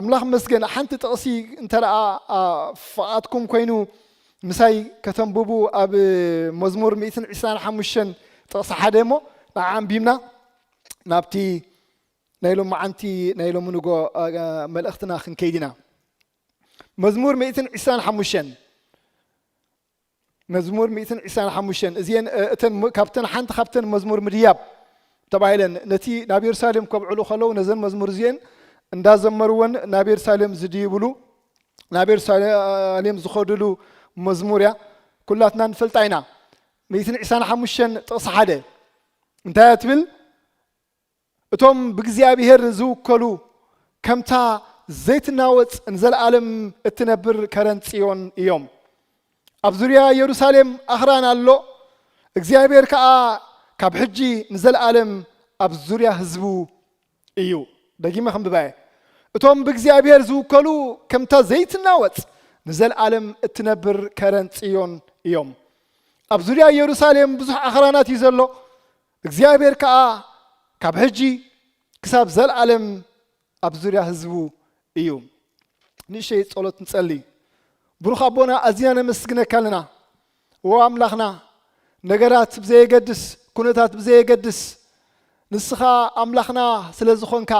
ኣምላኽ መስገን። ሓንቲ ጥቕሲ እንተ ደኣ፣ ኣ፣ ፍቓድኩም ኮይኑ ምሳይ ከተንብቡ ኣብ መዝሙር ሚእትን ዕስራን ሓሙሽተን ጥቕሲ ሓደ እሞ ንዓ ኣንቢብና ናብቲ ናይ ሎማዓንቲ ናይ ሎሚ ንጎ፣ ኣ፣ መልእኽትና ክንከይድ ኢና። መዝሙር ሚእትን ዕስራን ሓሙሽተን፣ መዝሙር ሚእትን ዕስራን ሓሙሽተን እዚኤን፣ እ፣ እተን ም-፣ ካብተን ሓንቲ ካብተን መዝሙር ምድያብ ተባሂለን ነቲ ናብ የሩሳሌም ከብዕሉ ከለዉ ነዘን መዝሙር እዚኤን እንዳዘመርወን ናብ የሩሳሌም ዝድይብሉ፣ ናብ የሩሳሌም ዝኸድሉ መዝሙር እያ። ኩላትና ንፈልጣ ኢና። ሚእትን ዕስራን ሓሙሽተን ጥቕሲ ሓደ እንታይ እያ ትብል? እቶም ብእግዚኣብሔር ዝውከሉ ከምታ ዘይትናወጽ ንዘለኣለም እትነብር ከረን ጽዮን እዮም። ኣብ ዙርያ የሩሳሌም ኣኽራን ኣሎ፣ እግዚኣብሔር ከኣ ካብ ሕጂ ንዘለኣለም ኣብ ዙርያ ህዝቡ እዩ። ደጊመ ከንብባ እየ። እቶም ብእግዚኣብሔር ዝውከሉ ከምታ ዘይትናወጽ ንዘለኣለም እትነብር ከረን ጽዮን እዮም። ኣብ ዙርያ የሩሳሌም ብዙሕ ኣኽራናት እዩ ዘሎ፣ እግዚኣብሔር ከኣ ካብ ሕጂ ክሳብ ዘለኣለም ኣብ ዙርያ ህዝቡ እዩ። ንእሽተይ ጸሎት ንጸሊ። ብሩኽ ኣቦና፣ ኣዚና ነመስግነካ ኣለና። ዎ ኣምላኽና፣ ነገራት ብዘየገድስ፣ ኩነታት ብዘየገድስ፣ ንስኻ ኣምላኽና ስለ ዝኾንካ፣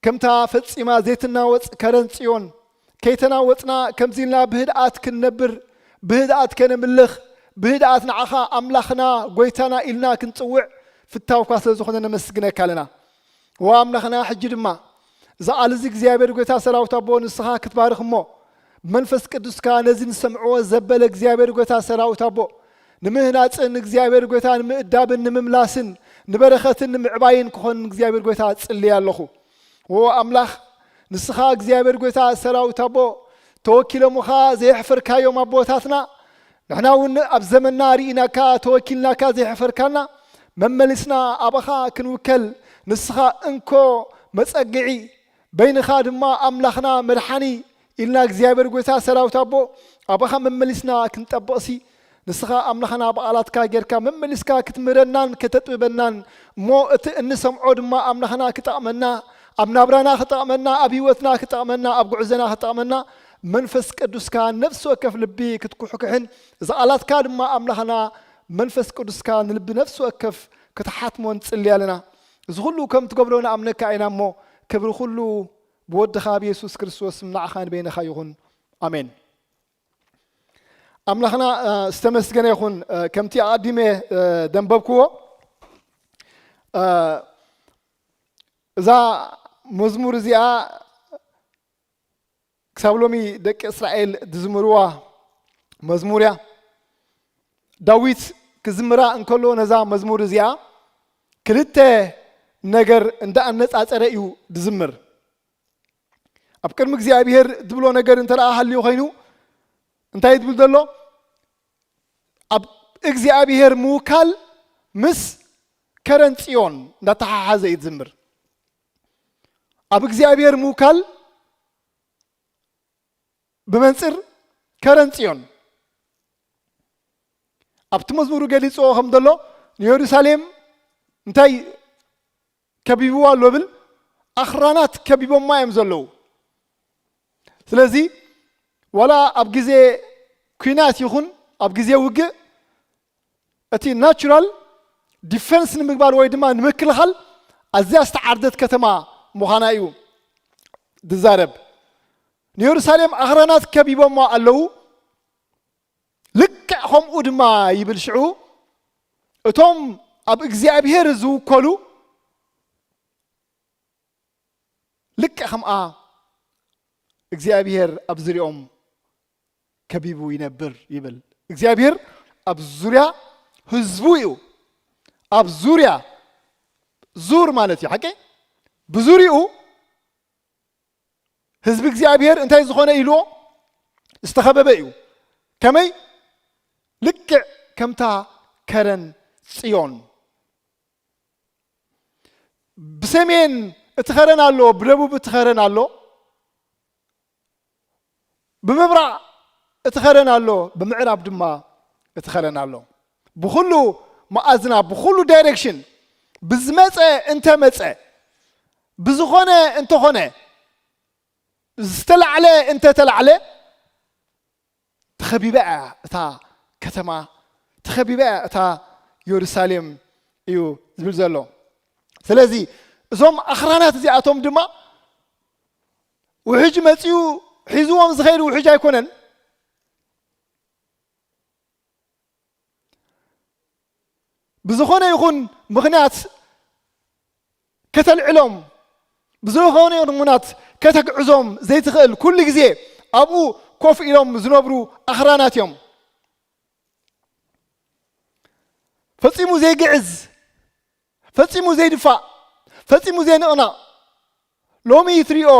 ከምታ ፈጺማ ዘይትናወጽ ከረን ጽዮን፣ ከይተናወጽና ከምዚ ኢልና ብህድኣት ክንነብር፣ ብህድኣት ከነምልኽ፣ ብህድኣት ንዓኻ ኣምላኽና ጎይታና ኢልና ክንጽውዕ ፍታውካ ስለ ዝኾነ ነመስግነካ ኣለና። ዎ ኣምላኽና፣ ሕጂ ድማ እዚ ቃል እዚ እግዚኣብሔር ጎይታ ሰራዊት ኣቦ ንስኻ ክትባርኽ እሞ፣ ብመንፈስ ቅዱስካ ነዚ ንሰምዕዎ ዘበለ እግዚኣብሔር ጎይታ ሰራዊት ኣቦ፣ ንምህናጽን እግዚኣብሔር ጎይታ ንምእዳብን ንምምላስን ንበረኸትን ንምዕባይን ክኾን እግዚኣብሔር ጎይታ ጽልየ ኣለኹ። ዎ ኣምላኽ፣ ንስኻ እግዚኣብሔር ጎይታ ሰራዊት ኣቦ፣ ተወኪሎምኻ ዘየሕፈርካዮም ኣቦታትና፣ ንሕና እውን ኣብ ዘመንና ርኢናካ ተወኪልናካ ዘየሕፈርካና፣ መመሊስና ኣባኻ ክንውከል፣ ንስኻ እንኮ መጸግዒ፣ በይንኻ ድማ ኣምላኽና መድሓኒ ኢልና እግዚኣብሔር ጎይታ ሰራዊት ኣቦ፣ ኣባኻ መመሊስና ክንጠብቕሲ፣ ንስኻ ኣምላኽና ብቓላትካ ጌርካ መመሊስካ ክትምህረናን ከተጥብበናን፣ እሞ እቲ እንሰምዖ ድማ ኣምላኽና ክጠቕመና፣ ኣብ ናብራና ክጠቕመና፣ ኣብ ህይወትና ክጠቕመና፣ ኣብ ጉዕዞና ክጠቕመና፣ መንፈስ ቅዱስካ ነፍሲ ወከፍ ልቢ ክትኩሕኩሕን፣ እዚ ቃላትካ ድማ ኣምላኽና መንፈስ ቅዱስካ ንልቢ ነፍሲ ወከፍ ክትሓትሞ ንጽሊ ኣለና። እዚ ኩሉ ከም ትገብሮ ንኣምነካ ኢና እሞ፣ ክብሪ ኩሉ ብወድኻ ብየሱስ ክርስቶስ ስም ንዓኻ ንበይንኻ ይኹን። ኣሜን። ኣምላኽና፣ እ፣ ዝተመስገነ ይኹን። እ፣ ከምቲ ኣቐዲመ፣ እ፣ ደንበብክዎ፣ እ፣ እዛ መዝሙር እዚኣ ክሳብ ሎሚ ደቂ እስራኤል ዝዝምርዋ መዝሙር እያ። ዳዊት ክዝምራ እንከሎ ነዛ መዝሙር እዚኣ ክልተ ነገር እንዳኣነጻጸረ እዩ ዝዝምር። ኣብ ቅድሚ እግዚኣብሔር ዝብሎ ነገር እንተ ደኣ ሃልዩ ኮይኑ፣ እንታይ እዩ ዝብል ዘሎ? ኣብ እግዚኣብሔር ምውካል ምስ ከረን ጽዮን እንዳተሓሓዘ እዩ ዝዝምር። ኣብ እግዚኣብሔር ምውካል ብመንጽር ከረን ጽዮን። ኣብቲ መዝሙሩ ገሊጽዎ ከም ዘሎ፣ ንየሩሳሌም እንታይ ከቢብዋ ኣሎ ብል? ኣኽራናት ከቢቦማ እዮም ዘለዉ። ስለዚ ዋላ ኣብ ግዜ ኲናት ይኹን ኣብ ግዜ ውግእ፣ እቲ ናቹራል ዲፈንስ ንምግባር ወይ ድማ ንምክልኻል ኣዝያ ዝተዓርደት ከተማ ምዃና እዩ ዝዛረብ። ንየሩሳሌም ኣኽራናት ከቢቦማ ኣለዉ፣ ልክዕ ከምኡ ድማ ይብል ሽዑ፣ እቶም ኣብ እግዚኣብሔር ዝውከሉ ልክዕ ከምኣ እግዚኣብሔር ኣብ ዙርያኦም ከቢቡ ይነብር ይብል። እግዚኣብሔር ኣብ ዙርያ ህዝቡ እዩ። ኣብ ዙርያ፣ ዙር ማለት እዩ፣ ሓቂ? ብዙርያኡ ህዝቢ እግዚኣብሔር እንታይ ዝኾነ ኢልዎ? ዝተኸበበ እዩ። ከመይ? ልክዕ ከምታ ከረን ጽዮን። ብሰሜን እቲ ኸረን ኣሎ፣ ብደቡብ እቲ ኸረን ኣሎ፣ ብምብራቕ እቲ ኸረን ኣሎ፣ ብምዕራብ ድማ እቲ ኸረን ኣሎ። ብኹሉ መኣዝና፣ ብኹሉ ዳይሬክሽን ብዝመጸ እንተመጸ፣ ብዝኾነ እንተኾነ፣ ዝተላዕለ እንተተላዕለ፣ ተኸቢባ እያ እታ ከተማ፣ ተኸቢባ እያ እታ የሩሳሌም እዩ ዝብል ዘሎ። ስለዚ እዞም ኣኽራናት እዚኣቶም ድማ ውሕጅ መጺኡ ሒዝዎም ዝኸይድ ውሕጅ ኣይኮነን። ብዝኾነ ይኹን ምኽንያት ከተልዕሎም፣ ብዝኾነ ይኹን ምኽንያት ከተግዕዞም ዘይትኽእል፣ ኩሉ ግዜ ኣብኡ ኮፍ ኢሎም ዝነብሩ ኣኽራናት እዮም። ፈጺሙ ዘይግዕዝ፣ ፈጺሙ ዘይድፋእ፣ ፈጺሙ ዘይንቕናቕ፣ ሎሚ ትሪኦ፣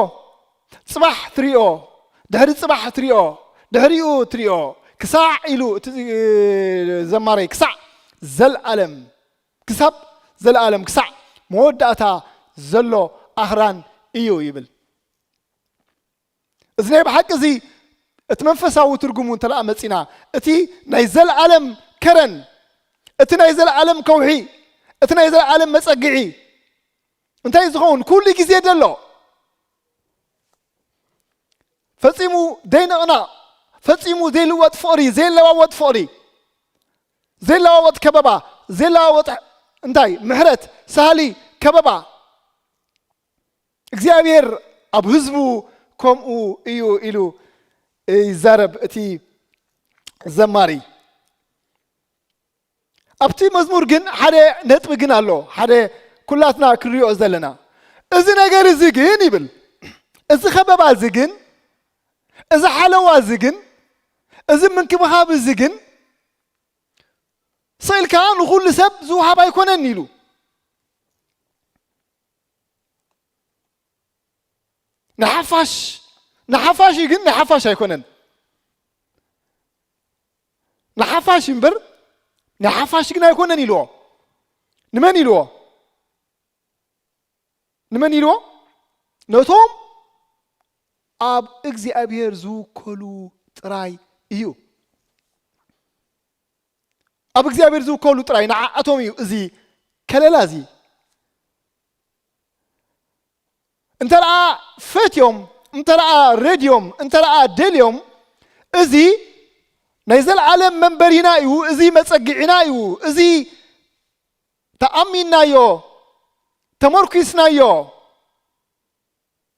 ጽባሕ ትሪኦ፣ ድሕሪ ጽባሕ ትሪኦ፣ ድሕሪኡ ትሪኦ፣ ክሳዕ ኢሉ እቲ ዘማሪ፣ ክሳዕ ዘልኣለም፣ ክሳብ ዘልኣለም፣ ክሳዕ መወዳእታ ዘሎ ኣኽራን እዩ ይብል። እዚ ናይ ብሓቂ እዚ እቲ መንፈሳዊ ትርጉሙ እንተ ደኣ መጺና፣ እቲ ናይ ዘልኣለም ከረን፣ እቲ ናይ ዘልኣለም ከውሒ፣ እቲ ናይ ዘልኣለም መጸግዒ፣ እንታይ ዝኸውን? ኩሉ ግዜ ዘሎ። ፈጺሙ ዘይንቕናቕ፣ ፈጺሙ ዘይልወጥ ፍቕሪ፣ ዘይለዋወጥ ፍቕሪ፣ ዘይለዋወጥ ከበባ፣ ዘይለዋወጥ እንታይ? ምሕረት፣ ሳህሊ፣ ከበባ። እግዚኣብሔር ኣብ ህዝቡ ከምኡ እዩ ኢሉ ይዛረብ እቲ ዘማሪ። ኣብቲ መዝሙር ግን ሓደ ነጥቢ ግን ኣሎ፣ ሓደ ኩላትና ክንሪኦ ዘለና። እዚ ነገር እዚ ግን ይብል፣ እዚ ከበባ እዚ ግን፣ እዚ ሓለዋ እዚ ግን፣ እዚ ምንክብኻብ እዚ ግን፣ ስቕ ኢልካ ንኹሉ ሰብ ዝወሃብ ኣይኮነን ኢሉ። ንሓፋሽ፣ ንሓፋሽ እዩ ግን ናይ ሓፋሽ ኣይኮነን። ንሓፋሽ እምበር ናይ ሓፋሽ ግን ኣይኮነን ኢልዎ። ንመን ኢልዎ? ንመን ኢልዎ? ነቶም ኣብ እግዚኣብሔር ዝውከሉ ጥራይ እዩ። ኣብ እግዚኣብሔር ዝውከሉ ጥራይ ንዓኣቶም እዩ እዚ ከለላ እዚ። እንተ ደኣ ፈትዮም፣ እንተ ደኣ ረድዮም፣ እንተ ደኣ ደልዮም፣ እዚ ናይ ዘለዓለም መንበሪና እዩ፣ እዚ መጸግዒና እዩ፣ እዚ ተኣሚንናዮ፣ ተመርኲስናዮ፣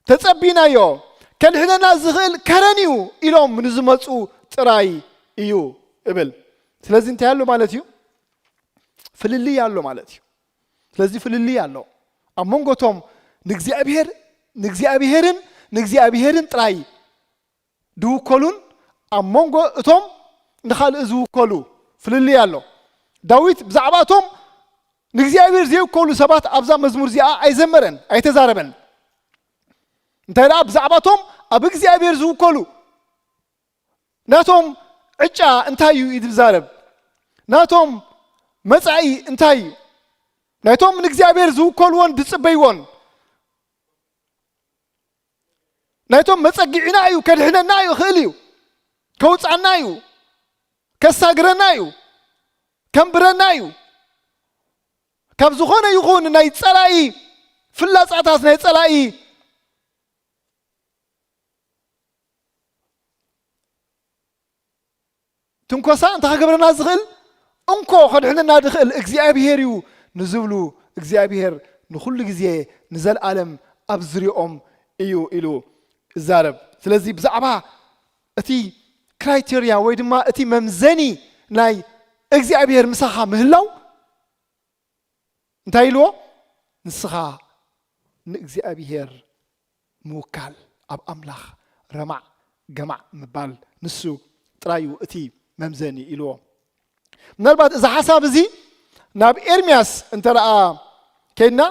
ተጸቢናዮ፣ ከድሕነና ዝኽእል ከረን እዩ ኢሎም ንዝመጹ ጥራይ እዩ እብል። ስለዚ እንታይ ኣሎ ማለት እዩ? ፍልልይ ኣሎ ማለት እዩ። ስለዚ ፍልልይ ኣሎ ኣብ መንጎ እቶም ንእግዚኣብሔር፣ ንእግዚኣብሔርን፣ ንእግዚኣብሔርን ጥራይ ዝውከሉን ኣብ መንጎ እቶም ንኻልእ ዝውከሉ ፍልልይ ኣሎ። ዳዊት ብዛዕባ እቶም ንእግዚኣብሔር ዘይውከሉ ሰባት ኣብዛ መዝሙር እዚኣ ኣይዘመረን፣ ኣይተዛረበን። እንታይ ደኣ ብዛዕባ እቶም ኣብ እግዚኣብሔር ዝውከሉ፣ ናቶም ዕጫ እንታይ እዩ እዩ ዝዛረብ? ናቶም መጻኢ እንታይ እዩ? ናይቶም ንእግዚኣብሔር ዝውከልዎን ዝጽበይዎን፣ ናይቶም መጸግዒና እዩ፣ ከድሕነና እዩ፣ ይኽእል እዩ፣ ከውጻና እዩ፣ ከሳግረና እዩ፣ ከንብረና እዩ። ካብ ዝኾነ ይኹን ናይ ጸላኢ ፍላጻታት፣ ናይ ጸላኢ ትንኮሳ እንታይ ክገብረና ዝኽእል? እንኮ ከድሕነና ዝኽእል እግዚኣብሔር እዩ ንዝብሉ፣ እግዚኣብሔር ንኹሉ ግዜ ንዘለኣለም ኣብ ዝርያኦም እዩ ኢሉ ይዛረብ። ስለዚ ብዛዕባ እቲ ክራይቴርያ ወይ ድማ እቲ መምዘኒ ናይ እግዚኣብሔር ምሳኻ ምህላው እንታይ ኢልዎ? ንስኻ ንእግዚኣብሔር ምውካል፣ ኣብ ኣምላኽ ረማዕ ገማዕ ምባል፣ ንሱ ጥራይ እዩ እቲ መምዘኒ ኢልዎ። ምናልባት እዚ ሓሳብ እዚ ናብ ኤርምያስ እንተ ደኣ ከይድና፣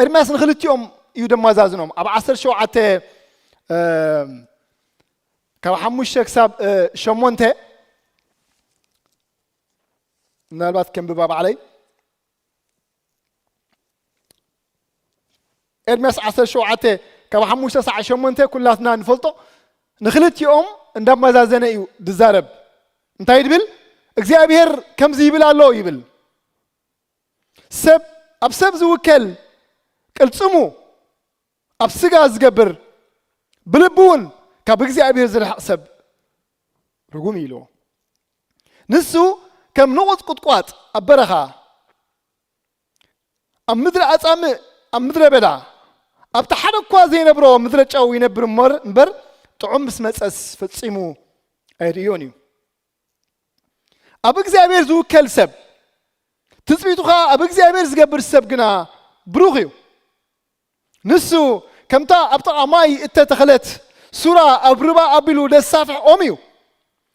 ኤርምያስ ንኽልቲኦም እዩ ደማዛዝኖም። ኣብ ዓሰርተ ሸውዓተ፣ እ፣ ካብ ሓሙሽተ ክሳብ፣ እ፣ ሸሞንተ፣ ምናልባት ከንብባ ባዕለይ። ኤርምያስ ዓሰርተ ሸውዓተ ካብ ሓሙሽተ ሳዕ ሸሞንተ ኩላትና ንፈልጦ፣ ንኽልቲኦም እንዳመዛዘነ እዩ ዝዛረብ። እንታይ ድብል? እግዚኣብሔር ከምዚ ይብል ኣሎ ይብል። ሰብ፣ ኣብ ሰብ ዝውከል ቅልጽሙ፣ ኣብ ስጋ ዝገብር፣ ብልቢ እውን ካብ እግዚኣብሔር ዝርሕቕ ሰብ ርጉም እዩ ኢልዎ። ንሱ ከም ንቑጽ ቁጥቋጥ ኣብ በረኻ፣ ኣብ ምድሪ ኣጻምእ፣ ኣብ ምድረ በዳ፣ ኣብቲ ሓደ እኳ ዘይነብሮ ምድረ ጨው ይነብር እምበር፣ እምበር ጥዑም ምስ መጸስ ፈጺሙ ኣይርእዮን እዩ። ኣብ እግዚኣብሔር ዝውከል ሰብ፣ ትጽቢቱ ኸኣ ኣብ እግዚኣብሔር ዝገብር ሰብ ግና ብሩኽ እዩ። ንሱ ከምታ ኣብ ጥቓ ማይ እተተኽለት ሱራ ኣብ ርባ ኣቢሉ ደሳፍሕ ኦም እዩ።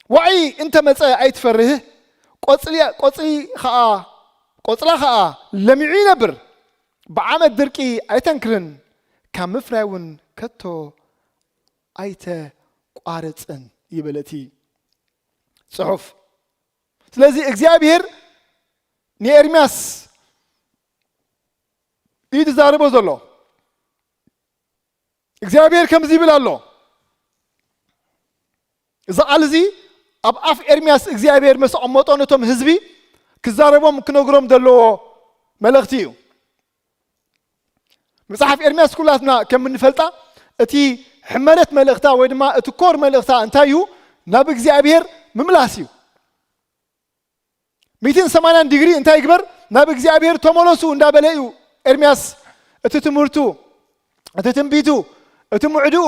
ዋዒ እንተ መጸ ኣይትፈርህ፣ ቆጽሊ፣ ቆጽሊ ኸኣ፣ ቆጽላ ኸኣ ለሚዑ ይነብር። ብዓመት ድርቂ ኣይተንክርን፣ ካብ ምፍራይ እውን ከቶ ኣይተቋርጽን ይብል እቲ ጽሑፍ። ስለዚ እግዚኣብሔር ንኤርምያስ እዩ ዝዛረቦ ዘሎ። እግዚኣብሔር ከምዚ ይብል ኣሎ። እዚ ቃል እዚ ኣብ ኣፍ ኤርምያስ እግዚኣብሔር ምስ ኣቐመጦ ነቶም ህዝቢ ክዛረቦም ክነግሮም ዘለዎ መልእኽቲ እዩ። መጽሓፍ ኤርምያስ ኩላትና ከም እንፈልጣ እቲ ሕመረት መልእኽታ ወይ ድማ እቲ ኮር መልእኽታ እንታይ እዩ? ናብ እግዚኣብሔር ምምላስ እዩ። ሚእትን ሰማንያን ዲግሪ እንታይ ይግበር? ናብ እግዚኣብሔር ተመለሱ እንዳበለ እዩ ኤርምያስ እቲ ትምህርቱ፣ እቲ ትንቢቱ፣ እቲ ምዕድኡ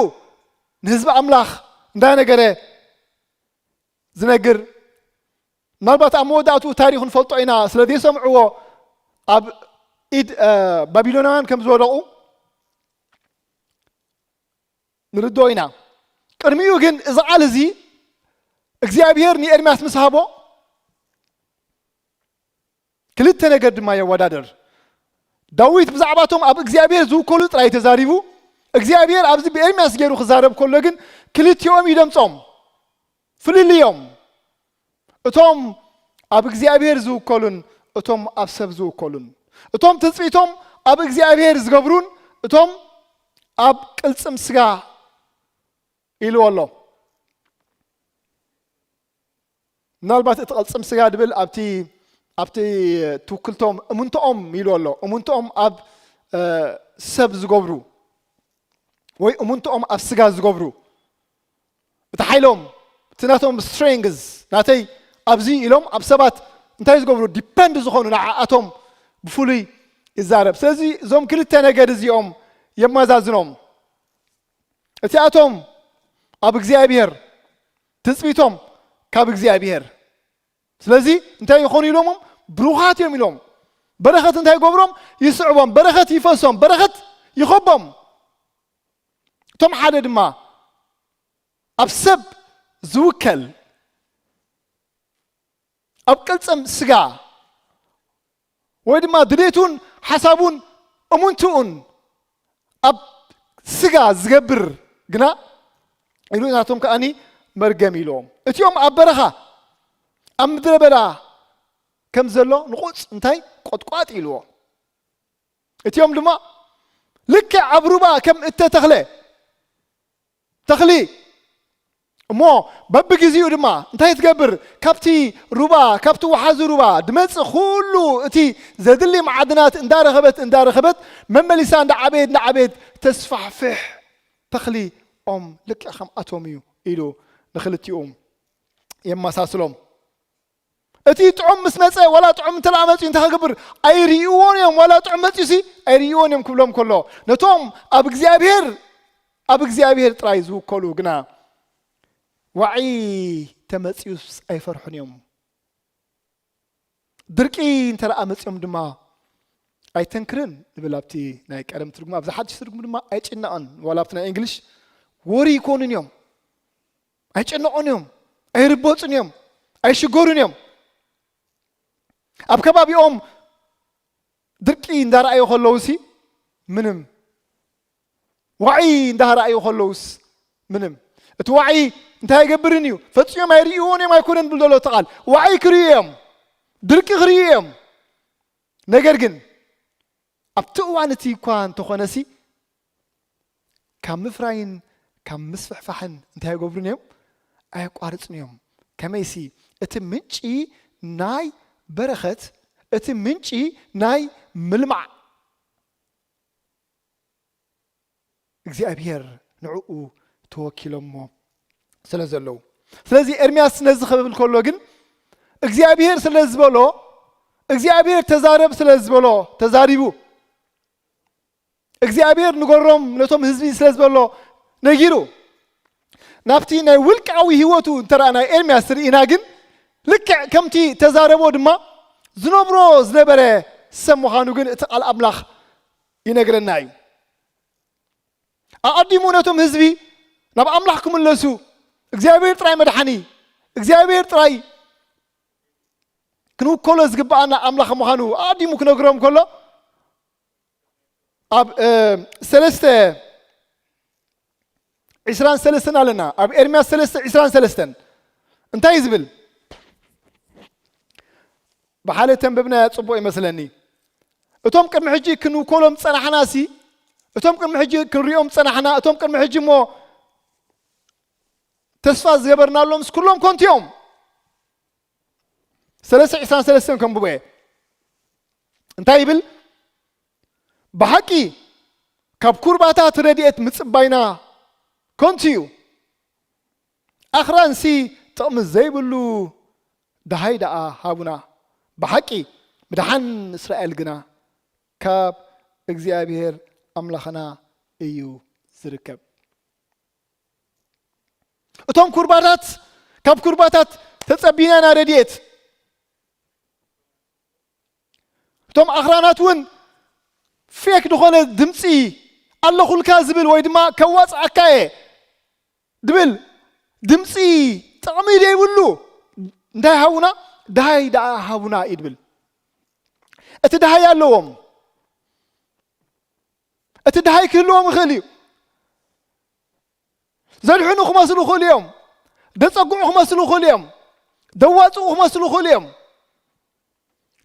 ንህዝቢ ኣምላኽ እንዳነገረ ዝነግር። ምናልባት ኣብ መወዳእትኡ ታሪኹ ንፈልጦ ኢና፣ ስለ ዘይሰምዕዎ ኣብ ኢድ፣ እ፣ ባቢሎናውያን ከም ዝወደቑ ንርድኦ ኢና። ቅድሚኡ ግን እዚ ቃል እዚ እግዚኣብሔር ንኤርምያስ ምስ ሃቦ ክልተ ነገር ድማ የወዳደር። ዳዊት ብዛዕባቶም ኣብ እግዚኣብሔር ዝውከሉ ጥራይ ተዛሪቡ፣ እግዚኣብሔር ኣብዚ ብኤርምያስ ገይሩ ክዛረብ ከሎ ግን ክልቲኦም እዩ ደምጾም። ፍልልዮም። እቶም ኣብ እግዚኣብሔር ዝውከሉን እቶም ኣብ ሰብ ዝውከሉን። እቶም ትጽቢቶም ኣብ እግዚኣብሔር ዝገብሩን እቶም ኣብ ቅልጽም ስጋ ኢልዎ ኣሎ። ምናልባት እቲ ቅልጽም ስጋ ድብል ኣብቲ፣ ኣብቲ ትውክልቶም እምንቶኦም ኢልዎ ኣሎ። እምንቶኦም ኣብ፣ እ፣ ሰብ ዝገብሩ ወይ እምንቶኦም ኣብ ስጋ ዝገብሩ፣ እቲ ሓይሎም፣ እቲ ናቶም ስትሬንግዝ ናተይ ኣብዚ ኢሎም ኣብ ሰባት እንታይ ዝገብሩ፣ ዲፐንድ ዝኾኑ ንዓኣቶም ብፍሉይ ይዛረብ። ስለዚ እዞም ክልተ ነገድ እዚኦም የመዛዝኖም። እቲኣቶም ኣብ እግዚኣብሔር፣ ትጽቢቶም ካብ እግዚኣብሔር። ስለዚ እንታይ ይኾኑ ኢሎሞም? ብሩኻት እዮም ኢሎም። በረኸት እንታይ ይገብሮም? ይስዕቦም። በረኸት ይፈሶም። በረኸት ይኸቦም። እቶም ሓደ ድማ ኣብ ሰብ ዝውከል፣ ኣብ ቅልጽም ስጋ ወይ ድማ ድሌቱን ሓሳቡን እሙንትኡን ኣብ ስጋ ዝገብር ግና ኢሉ ናቶም ከኣኒ መርገም ኢልዎም። እቲኦም ኣብ በረኻ ኣብ ምድረ በዳ ከም ዘሎ ንቑጽ እንታይ ቆጥቋጥ ኢልዎ። እቲኦም ድማ ልክዕ ኣብ ሩባ ከም እተተኽለ ተኽሊ እሞ በብግዜኡ ድማ እንታይ ትገብር? ካብቲ ሩባ፣ ካብቲ ወሓዚ ሩባ ድመጽእ ኩሉ እቲ ዘድሊ መዓድናት እንዳረኸበት፣ እንዳረኸበት መመሊሳ እንዳዓበየት፣ እንዳዓበየት ተስፋሕፍሕ ተኽሊ ኦም ልክዕ ከምኣቶም እዩ ኢሉ ንኽልቲኦም የመሳስሎም። እቲ ጥዑም ምስ መጸ፣ ዋላ ጥዑም እንተ ደኣ መጺኡ እንታይ ክገብር? ኣይርእይዎን እዮም። ዋላ ጥዑም መጺኡሲ ኣይርእይዎን እዮም ክብሎም ከሎ፣ ነቶም ኣብ እግዚኣብሔር፣ ኣብ እግዚኣብሔር ጥራይ ዝውከሉ ግና፣ ዋዒ ተመጺኡስ ኣይፈርሑን እዮም። ድርቂ እንተ ደኣ መጺኦም ድማ ኣይተንክርን ንብል ኣብቲ ናይ ቀደም ትርጉም። ኣብዚ ሓድሽ ትርጉም ድማ ኣይጭነቕን። ዋላ ኣብቲ ናይ እንግሊሽ ወሪ ኣይኮኑን እዮም። ኣይጨነቑን እዮም፣ ኣይርበጹን እዮም፣ ኣይሽገሩን እዮም። ኣብ ከባቢኦም ድርቂ እንዳረኣዩ ከለውሲ ምንም፣ ዋዒ እንዳረኣዩ ከለውስ ምንም። እቲ ዋዒ እንታይ ኣይገብርን እዩ? ፈጺሞም ኣይርእይዎን እዮም ኣይኮነን ዝብል ዘሎ እቲ ቃል። ዋዒ ክርእዩ እዮም፣ ድርቂ ክርእዩ እዮም። ነገር ግን ኣብቲ እዋን እቲ እኳ እንተኾነሲ ካብ ምፍራይን ካብ ምስፍሕፋሕን እንታይ ኣይገብሩን እዮም? ኣየቋርጹን እዮም። ከመይሲ እቲ ምንጪ ናይ በረኸት፣ እቲ ምንጪ ናይ ምልማዕ፣ እግዚኣብሔር ንዕኡ ተወኪሎሞ ስለ ዘለዉ። ስለዚ ኤርምያስ ነዚ ክብል ከሎ ግን እግዚኣብሔር ስለ ዝበሎ፣ እግዚኣብሔር ተዛረብ ስለ ዝበሎ ተዛሪቡ፣ እግዚኣብሔር ንገሮም ነቶም ህዝቢ ስለ ዝበሎ ነጊሩ። ናብቲ ናይ ውልቃዊ ህይወቱ እንተረኣና ኤርምያስ ርኢና ግን ልክዕ ከምቲ ተዛረቦ ድማ ዝነብሮ ዝነበረ ሰብ ምዃኑ ግን እቲ ቃል ኣምላኽ ይነግረና እዩ። ኣቐዲሙ ነቶም ህዝቢ ናብ ኣምላኽ ክምለሱ፣ እግዚኣብሔር ጥራይ መድሓኒ፣ እግዚኣብሔር ጥራይ ክንውከሎ ዝግብኣና ኣምላኽ ምዃኑ ኣቐዲሙ ክነግሮም ከሎ፣ ኣብ፣ እ፣ ሰለስተ ዒስራን ሰለስተን ኣለና። ኣብ ኤርምያስ ሰለስተ ዒስራን ሰለስተን እንታይ እዩ ዝብል? ብሓደ ተንብብናያ ጽቡቕ ይመስለኒ። እቶም ቅድሚ ሕጂ ክንውከሎም ጸናሕናሲ፣ እቶም ቅድሚ ሕጂ ክንሪኦም ጸናሕና፣ እቶም ቅድሚ ሕጂ እሞ ተስፋ ዝገበርናሎምስ ኩሎም ኮንቱ እዮም። ሰለስተ ዒስራን ሰለስተን ከንብቦ እየ። እንታይ ይብል? ብሓቂ ካብ ኩርባታት ረድኤት ምጽባይና ኮንቱ እዩ። ኣኽራንሲ ጥቕሚ ዘይብሉ ደሃይ ደኣ ሃቡና። ብሓቂ ምድሓን እስራኤል ግና ካብ እግዚኣብሔር ኣምላኽና እዩ ዝርከብ። እቶም ኩርባታት፣ ካብ ኩርባታት ተጸቢና ኢና ረድኤት። እቶም ኣኽራናት እውን ፌክ ዝኾነ ድምፂ ኣለኹልካ ዝብል ወይ ድማ ከዋፅኣካ እየ ድብል ድምፂ ጥቕሚ ዘይብሉ እንታይ ሃቡና? ደሃይ ደኣ ሃቡና እዩ ድብል። እቲ ደሃይ ኣለዎም። እቲ ደሃይ ክህልዎም ይኽእል እዩ። ዘድሕኑ ክመስሉ ይኽእሉ እዮም። ደጸግዑ ክመስሉ ይኽእሉ እዮም። ደዋጽኡ ክመስሉ ይኽእሉ እዮም።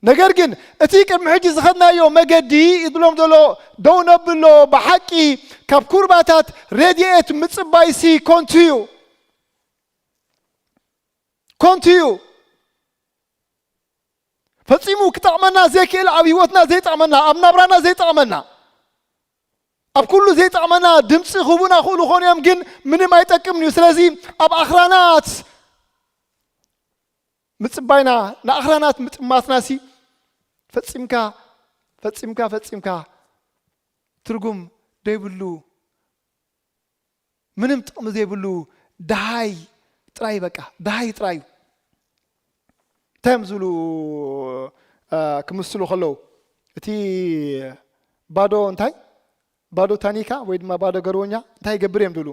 ነገር ግን እቲ ቅድሚ ሕጂ ዝኸድናዮ መገዲ ይብሎም ዘሎ ደው ነብሎ። ብሓቂ ካብ ኩርባታት ረድኤት ምጽባይሲ ኮንቱ እዩ። ኮንቱ እዩ። ፈጺሙ ክጠቕመና ዘይክእል፣ ኣብ ህይወትና ዘይጠቕመና፣ ኣብ ናብራና ዘይጠቕመና፣ ኣብ ኩሉ ዘይጠቕመና ድምፂ ክህቡና ክእሉ ኾኑ እዮም፣ ግን ምንም ኣይጠቅምን እዩ። ስለዚ ኣብ ኣኽራናት ምፅባይና፣ ንኣኽራናት ምጥማትናሲ ፈጺምካ፣ ፈጺምካ፣ ፈጺምካ ትርጉም ዘይብሉ ምንም ጥቕሚ ዘይብሉ ደሃይ ጥራይ፣ በቃ ደሃይ ጥራይ እዩ። እንታይ እዮም ዝብሉ? እ፣ ክምስሉ ከለዉ እቲ ባዶ እንታይ? ባዶ ታኒካ ወይ ድማ ባዶ ገርወኛ እንታይ ይገብር እዮም ዝብሉ?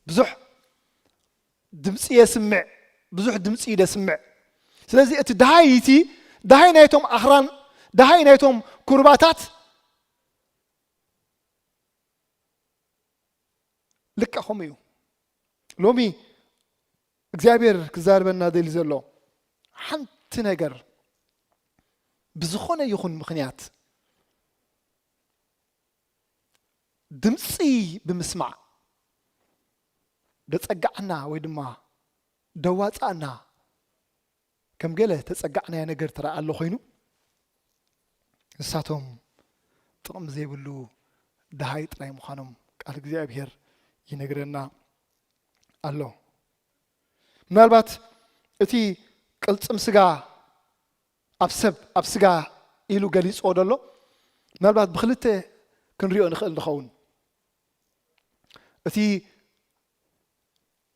ብዙሕ ድምፂ የስምዕ፣ ብዙሕ ድምፂ እዩ ደስምዕ። ስለዚ እቲ ደሃይ እቲ፣ ደሃይ ናይቶም ኣኽራን፣ ደሃይ ናይቶም ኩርባታት ልክዕ ከምኡ እዩ። ሎሚ እግዚኣብሔር ክዛረበና ደሊ ዘሎ ሓንቲ ነገር ብዝኾነ ይኹን ምኽንያት ድምፂ ብምስማዕ ደጸጋዕና ወይ ድማ ደዋጻእና ከም ገለ ተጸጋዕናዮ ነገር ትረኣ ኣሎ ኮይኑ ንሳቶም ጥቕሚ ዘይብሉ ደሃይ ጥራይ ምዃኖም ቃል እግዚኣብሔር ይነግረና ኣሎ። ምናልባት እቲ ቅልጽም ስጋ ኣብ ሰብ፣ ኣብ ስጋ ኢሉ ገሊጽዎ ደሎ ምናልባት ብኽልተ ክንሪኦ ንኽእል ንኸውን። እቲ፣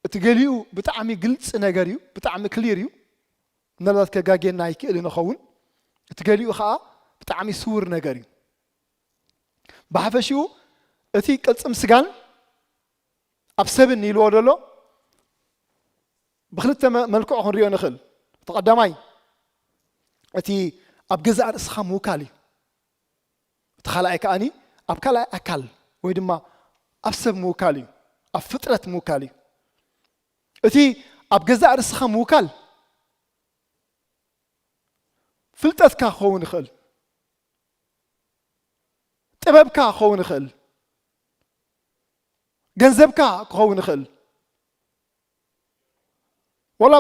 እቲ ገሊኡ ብጣዕሚ ግልጺ ነገር እዩ፣ ብጣዕሚ ክሊር እዩ። ምናልባት ከጋግየና ይክእል ንኸውን። እቲ ገሊኡ ኸዓ ብጣዕሚ ስውር ነገር እዩ። ብሓፈሽኡ እቲ ቅልጽም ስጋን ኣብ ሰብን ኢልዎ ደሎ ብኽልተ መ-፣ መልክዑ ክንሪኦ ንኽእል። እቲ ቀዳማይ እቲ ኣብ ገዛእ ርእስኻ ምውካል እዩ። እቲ ካልኣይ ከኣኒ ኣብ ካልኣይ ኣካል ወይ ድማ ኣብ ሰብ ምውካል እዩ፣ ኣብ ፍጥረት ምውካል እዩ። እቲ ኣብ ገዛእ ርእስኻ ምውካል ፍልጠትካ ክኸውን ይኽእል፣ ጥበብካ ክኸውን ይኽእል፣ ገንዘብካ ክኸውን ይኽእል፣ ወላ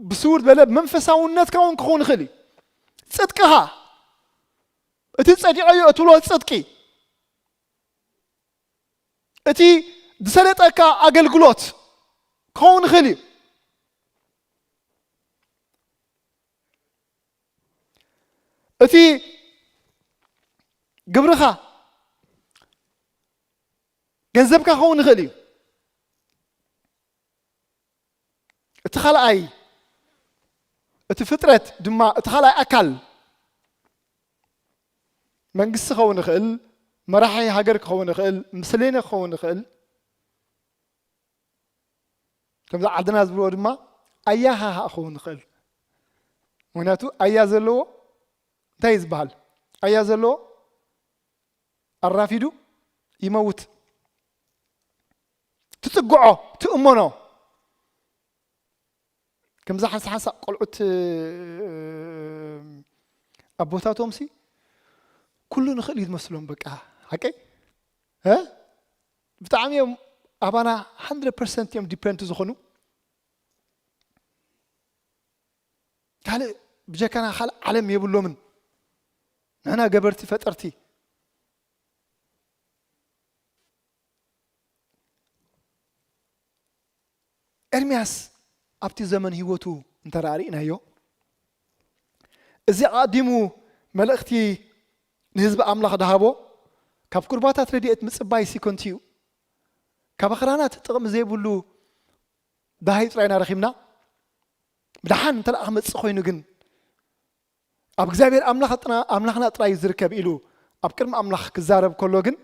ብስውር ዝበለ መንፈሳውነትካ እውን ክኸውን ይኽእል እዩ። ጽድቅኻ፣ እቲ ጸዲቐዮ እትብሎ ጽድቂ፣ እቲ ዝሰለጠካ ኣገልግሎት ክኸውን ይኽእል እዩ። እቲ ግብርኻ፣ ገንዘብካ ክኸውን ይኽእል እዩ። እቲ ካልኣይ፣ እቲ ፍጥረት ድማ፣ እቲ ካልኣይ ኣካል መንግስቲ ክኸውን ይኽእል፣ መራሒ ሃገር ክኸውን ይኽእል፣ ምስሌነ ክኸውን ይኽእል። ከምዚ ዓድና ዝብልዎ ድማ ኣያ ሃሃ ክኸውን ይኽእል። ምኽንያቱ ኣያ ዘለዎ እንታይ እዩ ዝበሃል? ኣያ ዘለዎ ኣራፊዱ ይመውት። ትጽግዖ፣ ትእመኖ። ከምዛ ሓንሳ ሓንሳ ቆልዑት፣ እ፣ ኣቦታቶምሲ ኩሉ ንኽእል እዩ ዝመስሎም። በቃ ሓቀይ፣ እ? ብጣዕሚ እዮም ኣባና፣ hundred percent እዮም ዲፐንድ ዝኾኑ። ካልእ ብጀካና ካልእ ዓለም የብሎምን። ንሕና ገበርቲ ፈጠርቲ። ኤርምያስ ኣብቲ ዘመን ህይወቱ እንተ ደኣ ርኢናዮ፣ እዚ ኣቐዲሙ መልእኽቲ ንህዝቢ ኣምላኽ ድሃቦ፣ ካብ ቁርባታት ረድኤት ምጽባይ ሲኮንቲ እዩ። ካብ ኣኽራናት ጥቕሚ ዘይብሉ ደሃዩ ጥራይ ኢና ረኺብና። ብደሓን እንተ ደኣ ክመጽእ ኮይኑ ግን፣ ኣብ እግዚኣብሔር ኣምላኽ ጥና-፣ ኣምላኽና ጥራይ እዩ ዝርከብ ኢሉ ኣብ ቅድሚ ኣምላኽ ክዛረብ ከሎ ግን፣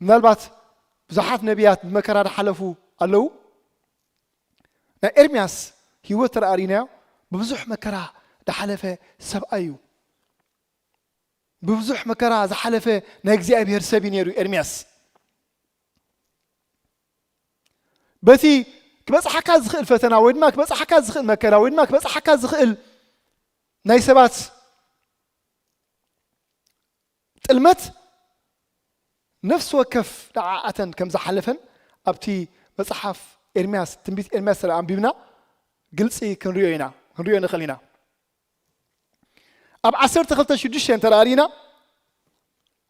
ምናልባት ብዙሓት ነቢያት ብመከራ ዝሓለፉ ኣለዉ። ናይ ኤርምያስ ህይወት ተረኣሪናዮ፣ ብብዙሕ መከራ ዝሓለፈ ሰብኣይ እዩ። ብብዙሕ መከራ ዝሓለፈ ናይ እግዚኣብሔር ሰብ እዩ ነይሩ ኤርምያስ። በቲ ክበጽሓካ ዝኽእል ፈተና ወይ ድማ ክበጽሓካ ዝኽእል መከራ ወይ ድማ ክበጽሓካ ዝኽእል ናይ ሰባት ጥልመት ነፍሲ ወከፍ ደዓኣተን ከም ዝሓለፈን ኣብቲ መጽሓፍ ኤርምያስ፣ ትንቢት ኤርምያስ ስለ ኣንቢብና ግልጺ ክንሪኦ ኢና፣ ክንሪኦ ንኽእል ኢና። ኣብ ዓሰርተ ክልተ ሽዱሽተ እንተ ደኣ ርኢና፣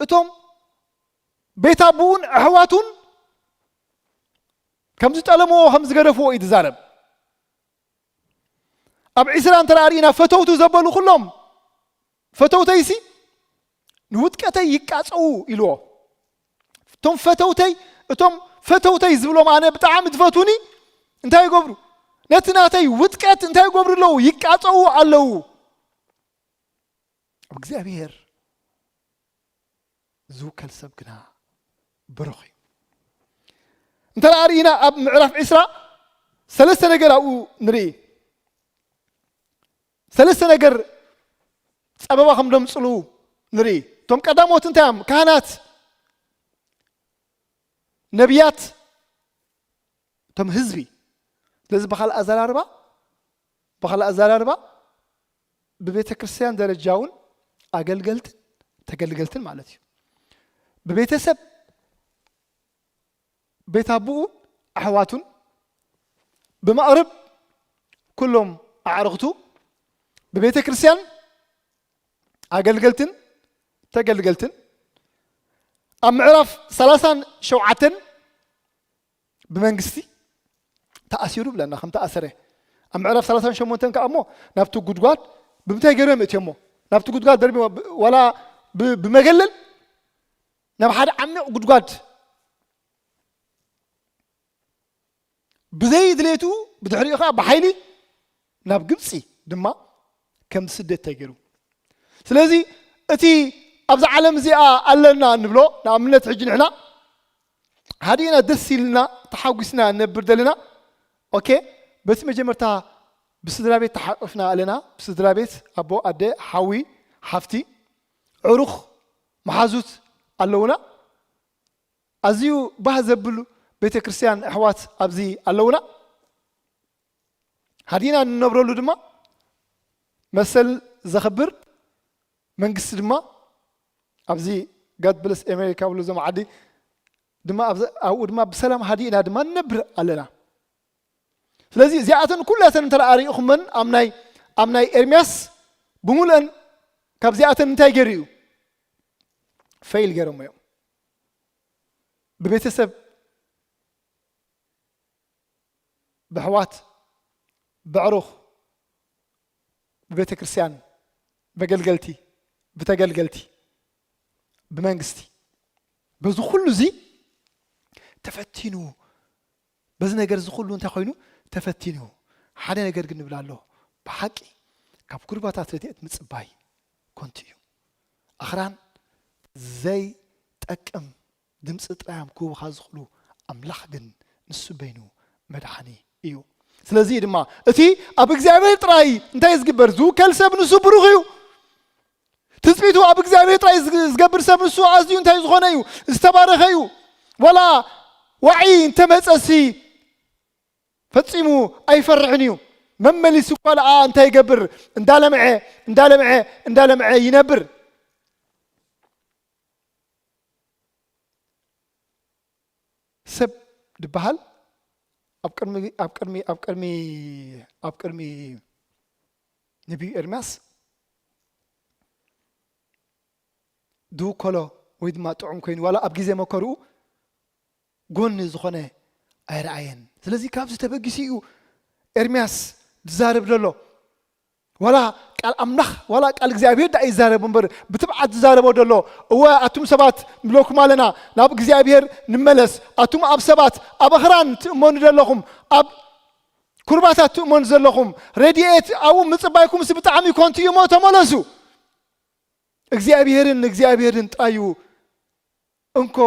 እቶም ቤት ኣቦኡን ኣሕዋቱን ከም ዝጠለምዎ፣ ከም ዝገደፍዎ እዩ ዝዛረብ። ኣብ ዒስራ እንተ ደኣ ርኢና፣ ፈተውቱ ዘበሉ ኩሎም፣ ፈተውተይሲ ንውድቀተይ ይቃጸዉ ኢልዎ። እቶም ፈተውተይ፣ እቶም ፈተውተይ ዝብሎም ኣነ ብጣዕሚ ዝፈትዉኒ እንታይ ይገብሩ? ነቲ ናተይ ውድቀት እንታይ ይገብሩ ኣለዉ? ይቃጸዉ ኣለዉ። ኣብ እግዚኣብሔር ዝውከል ሰብ ግና ብሩኽ እዩ። እንተ ደኣ ርኢና ኣብ ምዕራፍ ዒስራ ሰለስተ ነገር ኣብኡ ንርኢ። ሰለስተ ነገር ጸበባ ከም ደምጽሉ ንርኢ። እቶም ቀዳሞት እንታይ እዮም? ካህናት፣ ነቢያት፣ እቶም ህዝቢ። ስለዚ ብኻልእ ኣዘራርባ፣ ብኻልእ ኣዘራርባ ብቤተ ክርስቲያን ደረጃ እውን ኣገልገልትን ተገልገልትን ማለት እዩ። ብቤተሰብ ቤት ኣቦኡ ኣሕዋቱን፣ ብመቕርብ ኩሎም ኣዕርኽቱ፣ ብቤተ ክርስቲያን ኣገልገልትን ተገልገልትን፣ ኣብ ምዕራፍ ሰላሳን ሸውዓተን ብመንግስቲ ተኣሲሩ ብለና፣ ከም ተኣሰረ። ኣብ ምዕራፍ ሰላሳን ሸሞንተን ከኣ እሞ ናብቲ ጉድጓድ ብምንታይ ገይሮም እትዮሞ? ናብቲ ጉድጓድ ደርቢሞ፣ ብ-፣ ዋላ ብ-፣ ብመገለል ናብ ሓደ ዓሚቕ ጉድጓድ ብዘይ ድሌቱ፣ ብድሕሪኡ ኸዓ ብሓይሊ ናብ ግብጺ ድማ ከም ዝስደድ ተገይሩ። ስለዚ እቲ ኣብዛ ዓለም እዚኣ ኣለና እንብሎ፣ ንኣብነት ሕጂ ንሕና ሃዲእና ደስ ኢልና ተሓጒስና ንነብር ዘለና፣ ኦኬ፣ በቲ መጀመርታ ብስድራ ቤት ተሓቂፍና ኣለና። ብስድራ ቤት ኣቦ፣ ኣደ፣ ሓዊ፣ ሓፍቲ፣ ዕሩኽ፣ መሓዙት ኣለውና። ኣዝዩ ባህ ዘብሉ ቤተ ክርስቲያን ኣሕዋት ኣብዚ ኣለውና። ሃዲና እንነብረሉ ድማ መሰል ዘኽብር መንግስቲ ድማ ኣብዚ God bless America ብሉ እዞም ዓዲ ድማ ኣብዚ፣ ኣብኡ ድማ ብሰላም ሃዲእና ድማ ንነብር ኣለና። ስለዚ እዚኣተን ኩላተን እንተ ደኣ ርኢኹመን ኣብ ናይ፣ ኣብ ናይ ኤርምያስ ብምሉአን ካብዚኣተን እንታይ ገይሩ እዩ? ፌይል ገይሮሞ እዮም። ብቤተሰብ፣ ብኣሕዋት፣ በዕሩኽ፣ ብቤተ ክርስቲያን፣ በገልገልቲ፣ ብተገልገልቲ፣ ብመንግስቲ፣ በዚ ኩሉ እዚ ተፈቲኑ፣ በዚ ነገር እዚ ኩሉ እንታይ ኮይኑ ተፈቲኑ። ሓደ ነገር ግን ንብል ኣሎ፣ ብሓቂ ካብ ኩርባታት ረድኤት ምጽባይ ኮንቱ እዩ። ኣኽራን ዘይጠቅም ድምፂ ጥራዮም ክህቡኻ ዝኽእሉ፣ ኣምላኽ ግን ንሱ በይኑ መድሓኒ እዩ። ስለዚ ድማ እቲ ኣብ እግዚኣብሔር ጥራይ እንታይ ዝግበር ዝውከል ሰብ ንሱ ብሩኽ እዩ። ትጽቢቱ ኣብ እግዚኣብሔር ጥራይ ዝግ-፣ ዝገብር ሰብ ንሱ ኣዝዩ እንታይ ዝኾነ እዩ? ዝተባረኸ እዩ። ዋላ ዋዒ እንተመጸሲ ፈጺሙ ኣይፈርሕን እዩ። መመሊሱ እኳ ደኣ እንታይ ይገብር? እንዳለምዐ፣ እንዳለምዐ፣ እንዳለምዐ ይነብር። ሰብ ድበሃል ኣብ ቅድሚ፣ ኣብ ቅድሚ፣ ኣብ ቅድሚ፣ ኣብ ቅድሚ ነቢዩ ኤርምያስ ድውከሎ ወይ ድማ ጥዑም ኮይኑ፣ ዋላ ኣብ ግዜ መከርኡ ጎኒ ዝኾነ ኣይረኣየን። ስለዚ ካብዚ ተበጊሱ እዩ ኤርምያስ ዝዛረብ ዘሎ። ዋላ ቃል ኣምላኽ፣ ዋላ ቃል እግዚኣብሔር ደኣ ይዛረብ እምበር፣ ብትብዓት ዝዛረቦ ዘሎ። እወ፣ ኣቱም ሰባት ንብለኩም ኣለና፣ ናብ እግዚኣብሔር ንመለስ። ኣቱም ኣብ ሰባት፣ ኣብ ኣኽራን ትእመኑ ዘለኹም፣ ኣብ ኩርባታት ትእመኑ ዘለኹም፣ ረድኤት ኣብኡ ምጽባይኩምስ ብጣዕሚ ኮንቱ እዩ እሞ ተመለሱ። እግዚኣብሔርን እግዚኣብሔርን ጥራይ እዩ እንኮ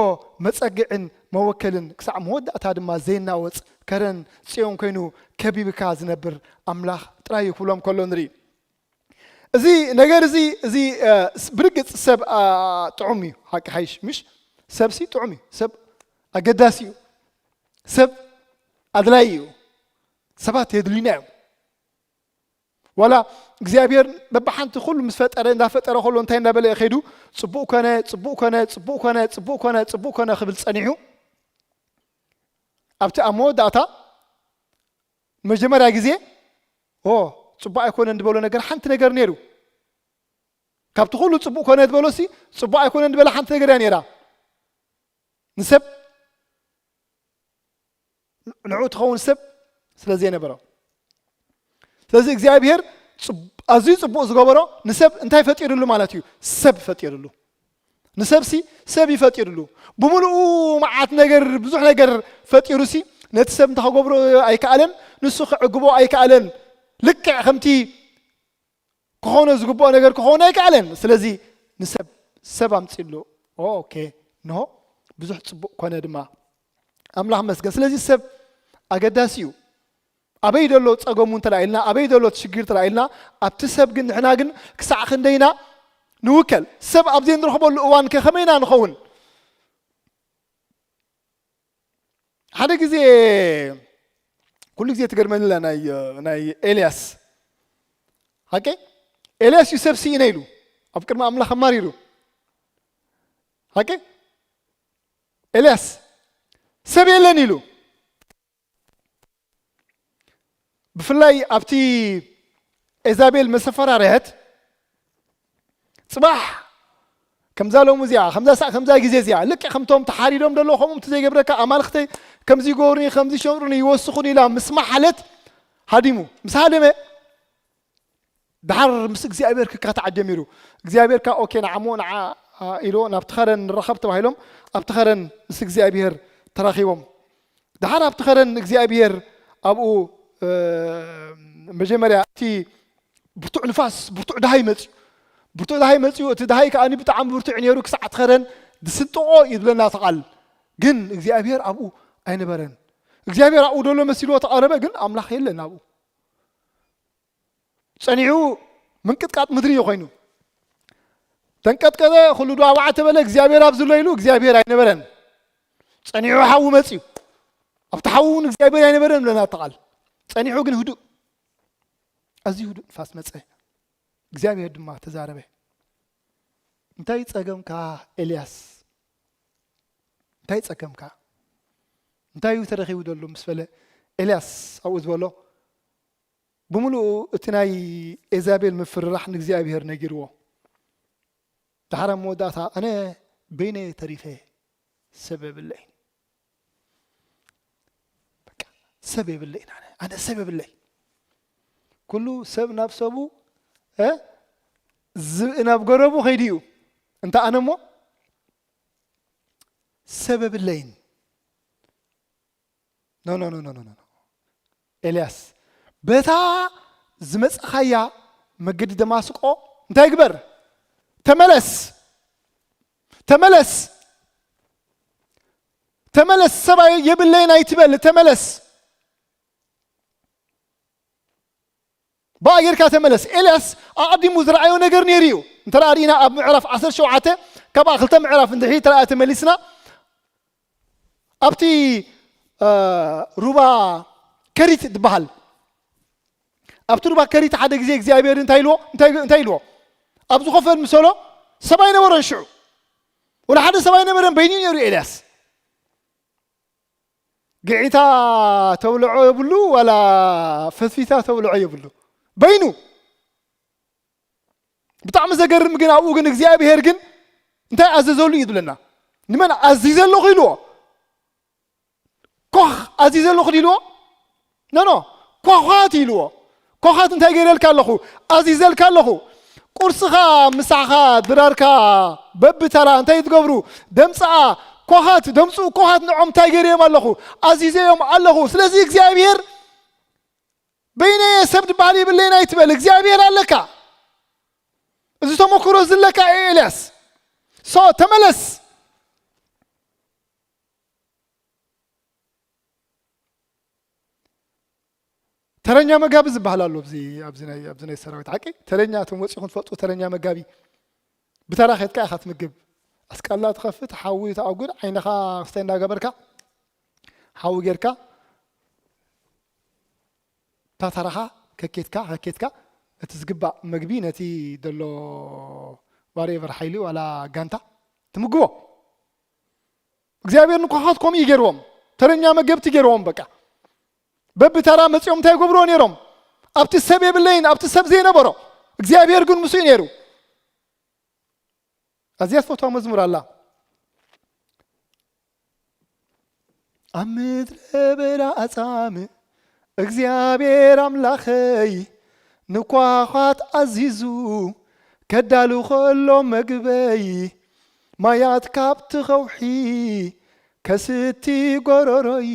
መጸግዕን መወከልን፣ ክሳዕ መወዳእታ ድማ ዘይናወጽ ከረን ጽዮን ኮይኑ ከቢብካ ዝነብር ኣምላኽ ጥራይ እዩ ክብሎም ከሎ ንርኢ። እዚ ነገር እዚ፣ እዚ፣ እ፣ ስ-፣ ብርግጽ ሰብ፣ ኣ፣ ጥዑም እዩ፣ ሓቂ ሓይሽ፣ ምሽ? ሰብሲ ጥዑም እዩ፣ ሰብ ኣገዳሲ እዩ፣ ሰብ ኣድላይ እዩ፣ ሰባት የድልዩና እዮም። ዋላ እግዚኣብሔር በብሓንቲ ኩሉ ምስ ፈጠረ፣ እንዳፈጠረ ከሎ እንታይ እንዳበለ እዩ ከይዱ? ጽቡቕ ኮነ፣ ጽቡቕ ኮነ፣ ጽቡቕ ኮነ፣ ጽቡቕ ኮነ፣ ጽቡቕ ኮነ ክብል ጸኒሑ። ኣብቲ ኣብ መወዳእታ መጀመርያ ግዜ፣ ኦ፣ ጽቡቕ ኣይኮነን ዝበሎ ነገር ሓንቲ ነገር ነይሩ። ካብቲ ኩሉ ጽቡቕ ኮነ ዝበሎሲ፣ ጽቡቕ ኣይኮነን ዝበለ ሓንቲ ነገር እያ ነይራ። ንሰብ ንዕኡ ትኸውን ሰብ ስለ ዘይነበሮ። ስለዚ እግዚኣብሔር ጽብ-፣ ኣዝዩ ጽቡቕ ዝገበሮ ንሰብ እንታይ ፈጢሩሉ ማለት እዩ? ሰብ ፈጢሩሉ። ንሰብሲ ሰብ ይፈጢሩሉ። ብምሉኡ መዓት ነገር፣ ብዙሕ ነገር ፈጢሩሲ ነቲ ሰብ እንታይ ክገብሮ ኣይከኣለን፣ ንሱ ክዕግቦ ኣይከኣለን። ልክዕ ከምቲ ክኾኖ ዝግብኦ ነገር ክኾን ኣይከኣለን። ስለዚ ንሰብ፣ ሰብ ኣምጺእሉ። ኦኬ፣ እንሆ ብዙሕ ጽቡቕ ኮነ ድማ። ኣምላኽ መስገን። ስለዚ ሰብ ኣገዳሲ እዩ። ኣበይ ዘሎ ጸገሙ እንተ ኢልና፣ ኣበይ ዘሎ እቲ ሽግር እንተ ኢልና፣ ኣብቲ ሰብ ግን ንሕና ግን ክሳዕ ክንደይና ንውከል? ሰብ ኣብ ዘይንረኽበሉ እዋን ከ ከመይና ንኸውን? ሓደ ግዜ፣ ኩሉ ግዜ ትገርመኒ ኣላ ናይ፣ ናይ ኤልያስ። ሓቂ? ኤልያስ እዩ ሰብ ስኢነ ኢሉ ኣብ ቅድሚ ኣምላኽ ኣማሪሩ። ሓቂ? ኤልያስ ሰብ የለን ኢሉ። ብፍላይ ኣብቲ ኤዛቤል መሰፈራርያት ጽባሕ ከምዛ ሎሚ እዚኣ፣ ከምዛ ሳዕ፣ ከምዛ ግዜ እዚኣ፣ ልክዕ ከምቶም ተሓሪዶም ደለዉ፣ ከምኡ እቲ ዘይገብረካ ኣማልኽተይ ከምዚ ይገብሩኒ፣ ከምዚ ይሸምሩኒ፣ ይወስኹኒ ኢላ ምስ መሓለት ሃዲሙ። ምስ ሃደመ፣ ደሓር ምስ እግዚኣብሔር ክካታዕ ጀሚሩ። እግዚኣብሔር ከኣ፣ ኦኬ፣ ንዓሞ፣ ንዓ፣ ኢሎ፣ ናብቲ ኸረን ንራኸብ ተባሂሎም፣ ኣብቲ ኸረን ምስ እግዚኣብሔር ተራኺቦም። ደሓር ኣብቲ ኸረን እግዚኣብሔር ኣብኡ፣ እ፣ መጀመርያ እቲ ብርቱዕ ንፋስ፣ ብርቱዕ ደሃይ መጽዩ። ብርቱዕ ደሃይ መጽዩ፣ እቲ ደሃይ ከኣ ብጣዕሚ ብርቱዕ ነይሩ፣ ክሳዕ እቲ ኸረን ዝስንጥቖ እዩ ዝብለና እቲ ቃል። ግን እግዚኣብሔር ኣብኡ ኣይነበረን። እግዚኣብሔር ኣብኡ ደሎ መሲልዎ ተቐረበ፣ ግን ኣምላኽ የለን ኣብኡ። ጸኒሑ ምንቅጥቃጥ ምድሪ እዩ ኮይኑ። ተንቀጥቀጠ፣ ኩሉ ድዋ ዋዕ ተበለ፣ እግዚኣብሔር ኣብዚ ኣሎ ኢሉ፣ እግዚኣብሔር ኣይነበረን። ጸኒሑ ሓዊ መጽዩ። ኣብቲ ሓዊ እውን እግዚኣብሔር ኣይነበረን ብለና እቲ ቃል። ጸኒሑ ግን ህዱእ፣ ኣዝዩ ህዱእ ንፋስ መጸ። እግዚኣብሔር ድማ ተዛረበ። "እንታይ ጸገምካ ኤልያስ? እንታይ ጸገምካ? እንታይ እዩ ተረኺቡ ዘሎ?" ምስ በለ፣ ኤልያስ ኣብኡ ዝበሎ፣ ብምሉኡ እቲ ናይ ኤዛቤል ምፍርራሕ ንእግዚኣብሔር ነጊርዎ። ደሓር ኣብ መወዳእታ፣ "ኣነ በይነይ ተሪፈ፣ ሰብ የብለይን፣ ሰብ የብለይን ኣነ ኣነ ሰብ የብለይ። ኩሉ ሰብ ናብ ሰቡ እ ዝብኢ ናብ ገረቡ ከይዱ እዩ። እንተ ኣነ እሞ ሰብ የብለይን። ኖ ኖ ኖ ኖ ኖ ኖ። ኤልያስ፣ በታ ዝመጻኻያ መገዲ ደማስቆ እንታይ ግበር? ተመለስ። ተመለስ። ተመለስ። ሰብኣይ የብለይን ኣይትበል። ተመለስ። ብኣ ጌርካ ተመለስ። ኤልያስ ኣቐዲሙ ዝረኣዮ ነገር ነይሩ እዩ። እንተ ርኢና ኣብ ምዕራፍ ዓሰርተ ሸውዓተ፣ ካብኣ ክልተ ምዕራፍ እንድሕሪ ተመሊስና ኣብቲ እ፣ ሩባ ከሪት ዝበሃል፣ ኣብቲ ሩባ ከሪት ሓደ ግዜ እግዚኣብሔር እንታይ ኢልዎ እንታይ እንታይ ኢልዎ? ኣብ ዝኸፈል ምሰሎ ሰብ ኣይነበሮን። ሽዑ ወላ ሓደ ሰብ ኣይነበረን። በይኑ ነይሩ ኤልያስ። ግዒታ ተብልዖ የብሉ፣ ዋላ ፈትፊታ ተብልዖ የብሉ። በይኑ። ብጣዕሚ ዘገርም ግን ኣብኡ ግን እግዚኣብሔር ግን እንታይ ኣዘዘሉ እዩ ዝብለና? ንመን ኣዚዘ ኣለኹ ኢልዎ? ኮኽ ኣዚዘ ኣለኹ ኢልዎ? ኖ ኖ፣ ኮኻት ኢልዎ። ኮኻት እንታይ ገይረልካ ኣለኹ? ኣዚዘልካ ኣለኹ። ቁርስኻ ምሳኻ ድራርካ በብተራ እንታይ ትገብሩ? ደምፅኣ ኮኻት ደምፅኡ ኮኻት ንዖም እንታይ ገይረዮም ኣለኹ? ኣዚዘዮም ኣለኹ። ስለዚ እግዚኣብሔር በይነየ ሰብ ዝበሃል የብለይን ኣይትበል። እግዚኣብሔር ኣለካ። እዚ ተመክሮ ዝለካ ኤልያስ። ሶ ተመለስ። ተረኛ መጋቢ ዝበሃል ኣሎ ኣብዚ ኣብዚ ናይ ኣብዚ ናይ ሰራዊት ሓቂ። ተረኛ፣ እቶም ወፂኹም ትፈልጡ፣ ተረኛ መጋቢ። ብተራ ኬድካ ኢኻ ትምግብ። ኣስቃላ ትኸፍት፣ ሓዊ ተኣጉድ፣ ዓይንኻ ክስታይ እንዳገበርካ ሓዊ ጌርካ እታ ተራኻ ከኬትካ ከኬትካ እቲ ዝግባእ መግቢ ነቲ ዘሎ ዋሬቨር ሓይሊ ዋላ ጋንታ ትምግቦ። እግዚኣብሔር ንኳኻት ከምኡ እዩ ገይርዎም። ተረኛ መገብቲ ገይርዎም። በቃ በብተራ መጺኦም እንታይ ይገብርዎ ነይሮም? ኣብቲ ሰብ የብለይን፣ ኣብቲ ሰብ ዘይነበሮ እግዚኣብሔር ግን ምስኡ ነይሩ። ኣዝያ ትፈትዋ መዝሙር ኣላ። ኣብ ምድረ በዳ ኣጻምእ እግዚኣብሔር ኣምላኸይ ንኳዃት ኣዚዙ ከዳሉ ከሎ መግበይ ማያት ካብቲ ኸውሒ ከስቲ ጎረሮይ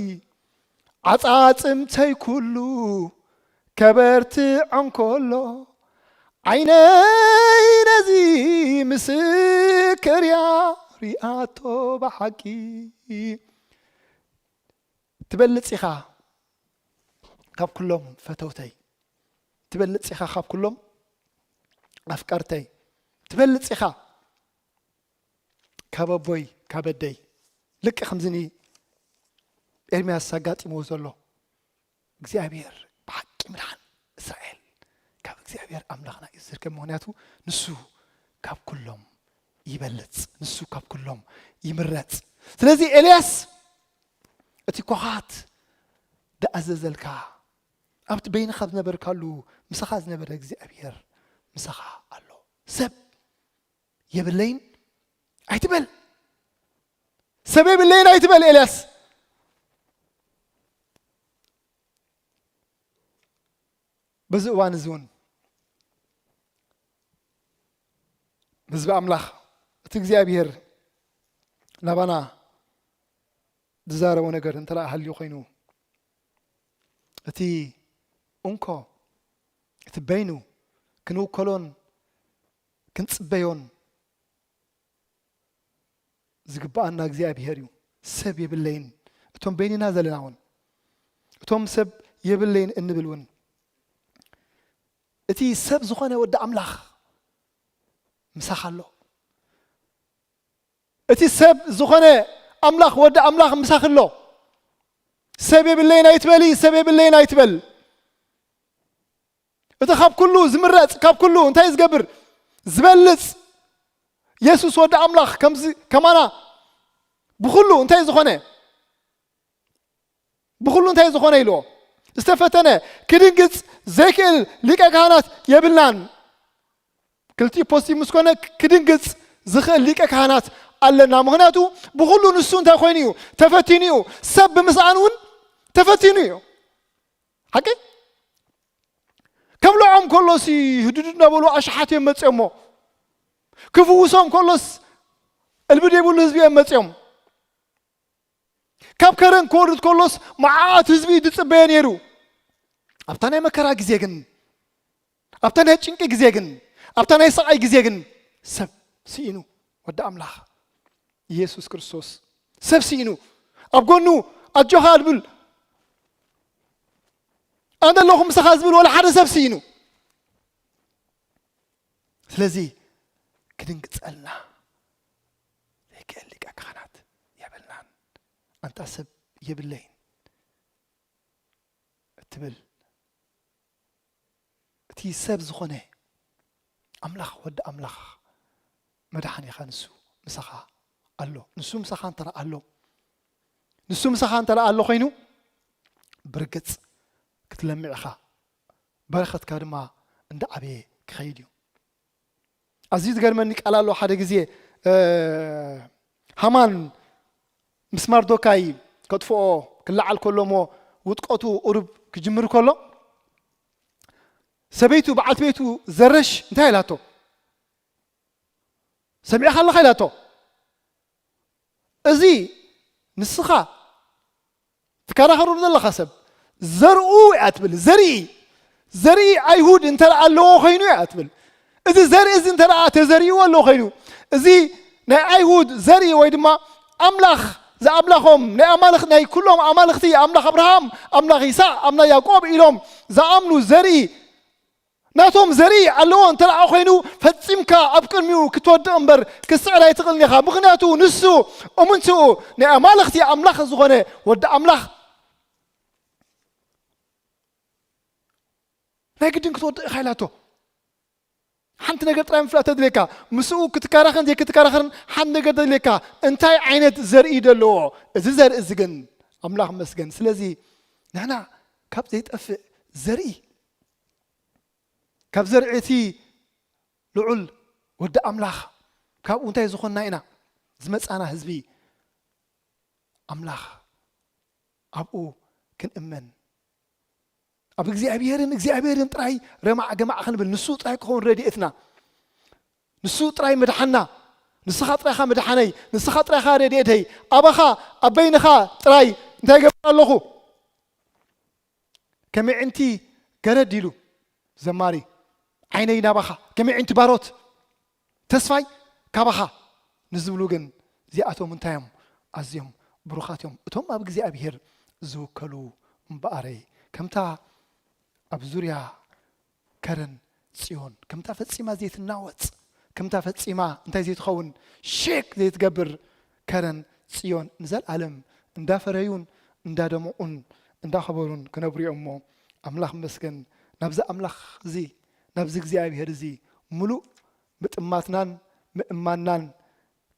ዓጻጽምተይ ኩሉ ከበርትዖ እንከሎ ዓይነይ ነዚ ምስክር እያ ሪኣቶ ብሓቂ። ትበልጽ ኢኻ ካብ ኩሎም ፈተውተይ፣ ትበልጽ ኢኻ ካብ ኩሎም ኣፍቀርተይ፣ ትበልጽ ኢኻ ካብ ኣቦይ ካብ ኣደይ። ልክዕ ከምዚ ኒ ኤርምያስ ኣጋጢምዎ ዘሎ እግዚኣብሔር ብሓቂ ምድሓን እስራኤል ካብ እግዚኣብሔር ኣምላኽና እዩ ዝርከብ። ምኽንያቱ ንሱ ካብ ኩሎም ይበልጽ፣ ንሱ ካብ ኩሎም ይምረጽ። ስለዚ ኤልያስ እቲ ኮኻት ደኣዘዘልካ ኣብቲ በይንኻ ዝነበርካሉ ምሳኻ ዝነበረ እግዚኣብሔር ምሳኻ ኣሎ። ሰብ የብለይን ኣይትበል። ሰብ የብለይን ኣይትበል ኤልያስ። በዚ እዋን እዚ እውን ህዝቢ ኣምላኽ እቲ እግዚኣብሔር ናባና ዝዛረቦ ነገር እንተ ደኣ ሃልዩ ኮይኑ እቲ እንኮ እቲ በይኑ ክንውከሎን ክንጽበዮን ዝግብኣና እግዚኣብሔር እዩ። ሰብ የብለይን። እቶም በይንና ዘለና እውን እቶም ሰብ የብለይን እንብል እውን እቲ ሰብ ዝኾነ ወዲ ኣምላኽ ምሳኻ ኣሎ። እቲ ሰብ ዝኾነ ኣምላኽ ወዲ ኣምላኽ ምሳኺ ኣሎ። ሰብ የብለይን ኣይትበሊ፣ ሰብ የብለይን ኣይትበል። እቲ ካብ ኩሉ ዝምረጽ ካብ ኩሉ እንታይ ዝገብር ዝበልጽ የሱስ ወዲ ኣምላኽ ከምዚ ከማና ብኹሉ እንታይ ዝኾነ ብኹሉ እንታይ ዝኾነ ኢልዎ ዝተፈተነ ክድንግጽ ዘይክእል ሊቀ ካህናት የብልናን። ክልቲኡ ፖዚቲቭ ምስ ኮነ ክድንግጽ ዝኽእል ሊቀ ካህናት ኣለና። ምኽንያቱ ብኹሉ ንሱ እንታይ ኮይኑ እዩ ተፈቲኑ እዩ። ሰብ ብምስኣን እውን ተፈቲኑ እዩ። ሓቂ? ከብልዖም ከሎሲ ህድድ እናበሉ ኣሽሓት እዮም መፅኦሞ። ክፍውሶም ከሎስ እልቢ ዘይብሉ ህዝቢ እዮም መፅኦም። ካብ ከረን ክወርድ ከሎስ መዓት ህዝቢ እዩ ዝፅበዮ ነይሩ። ኣብታ ናይ መከራ ግዜ ግን፣ ኣብታ ናይ ጭንቂ ግዜ ግን፣ ኣብታ ናይ ስቓይ ግዜ ግን ሰብ ስኢኑ። ወዲ ኣምላኽ ኢየሱስ ክርስቶስ ሰብ ስኢኑ። ኣብ ጎኑ ኣጆኻ ዝብል፣ ኣነ ኣለኹ ምሳኻ ዝብል ወላ ሓደ ሰብ ስኢኑ። ስለዚ ክድንግጸልና ዘይክእል ሊቀ ካህናት የብልናን። ኣንታ ሰብ የብለይን እትብል፣ እቲ ሰብ ዝኾነ ኣምላኽ፣ ወዲ ኣምላኽ፣ መድሓኒኻ ንሱ ምሳኻ ኣሎ። ንሱ ምሳኻ እንተ ደኣ ኣሎ፣ ንሱ ምሳኻ እንተ ደኣ ኣሎ ኮይኑ፣ ብርግጽ ክትለምዕ ኢኻ። በረኸትካ ድማ እንዳ ዓበየ ክኸይድ እዩ። ኣዝዩ ዝገርመኒ ቃል ኣሎ። ሓደ ግዜ፣ እ፣ ሃማን ምስ ማርዶካይ ከጥፍኦ ክለዓል ከሎ እሞ ውድቀቱ ቁሩብ ክጅምር ከሎ፣ ሰበይቱ በዓልቲ ቤቱ ዘረሽ እንታይ ኢላቶ? ሰሚዕኻ ኣለኻ ኢላቶ። እዚ ንስኻ ትከራኸሩ ዘለኻ ሰብ ዘርኡ እያ ትብል። ዘርኢ፣ ዘርኢ ኣይሁድ እንተ ደኣ ኣለዎ ኮይኑ እያ ትብል። እዚ ዘርኢ እዚ እንተ ደኣ ተዘሪእዎ ኣለዎ ኮይኑ፣ እዚ ናይ ኣይሁድ ዘርኢ ወይ ድማ ኣምላኽ ዝኣምላኾም፣ ናይ ኣማልኽ-፣ ናይ ኩሎም ኣማልኽቲ፣ ኣምላኽ ኣብርሃም፣ ኣምላኽ ይስሐቅ፣ ኣምላኽ ያዕቆብ ኢሎም ዝኣምኑ ዘርኢ ናቶም ዘርኢ ኣለዎ እንተ ደኣ ኮይኑ፣ ፈጺምካ ኣብ ቅድሚኡ ክትወድቕ እምበር ክትስዕር ኣይትኽእልን ኢኻ። ምኽንያቱ ንሱ እሙንትኡ ናይ ኣማልኽቲ ኣምላኽ ዝኾነ ወዲ ኣምላኽ ናይ ግድን ክትወድቕ ኢኻ ኢላቶ። ሓንቲ ነገር ጥራይ ምፍላጥ ተድልየካ፣ ምስኡ ክትከራኸርን ዘይክትከራኸርን ሓንቲ ነገር ተድልየካ፣ እንታይ ዓይነት ዘርኢ ደለዎ? እዚ ዘርኢ እዚ ግን ኣምላኽ መስገን። ስለዚ ንሕና ካብ ዘይጠፍእ ዘርኢ፣ ካብ ዘርኢ እቲ ልዑል ወዲ ኣምላኽ፣ ካብኡ እንታይ ዝኾንና ኢና ዝመጻና ህዝቢ ኣምላኽ፣ ኣብኡ ክንእመን፣ ኣብ እግዚኣብሔርን እግዚኣብሔርን ጥራይ ረማዕ ገማዕ ክንብል፣ ንሱ ጥራይ ክኸውን ረድኤትና፣ ንሱ ጥራይ መድሓና። ንስኻ ጥራይኻ መድሓነይ፣ ንስኻ ጥራይኻ ረድኤተይ። ኣባኻ ኣብ በይንኻ ጥራይ እንታይ ይገብር ኣለኹ? ከም ኣዒንቲ ገረድ ኢሉ ዘማሪ፣ ዓይነይ ናባኻ፣ ከም ኣዒንቲ ባሮት፣ ተስፋይ ካባኻ ንዝብሉ ግን፣ እዚኣቶም እንታይ እዮም? ኣዝዮም ብሩኻት እዮም። እቶም ኣብ እግዚኣብሔር ዝውከሉ እምበኣረይ፣ ከምታ ኣብ ዙርያ ከረን ጽዮን፣ ከምታ ፈጺማ ዘይትናወጽ፣ ከምታ ፈጺማ እንታይ ዘይትኸውን፣ ሼክ ዘይትገብር ከረን ጽዮን ንዘለኣለም እንዳፈረዩን እንዳደመቑን እንዳኸበሩን ክነብሩ እዮም እሞ፣ ኣምላኽ ይመስገን። ናብዚ ኣምላኽ እዚ፣ ናብዚ እግዚኣብሔር እዚ ምሉእ ምጥማትናን ምእማንናን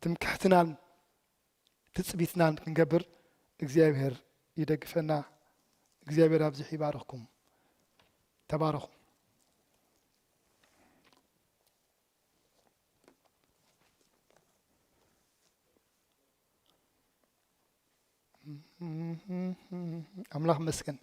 ትምክሕትናን ትጽቢትናን ክንገብር እግዚኣብሔር ይደግፈና። እግዚኣብሔር ኣብዚሑ ይባርኽኩም። ተባረኹ። ኣምላኽ ይመስገን።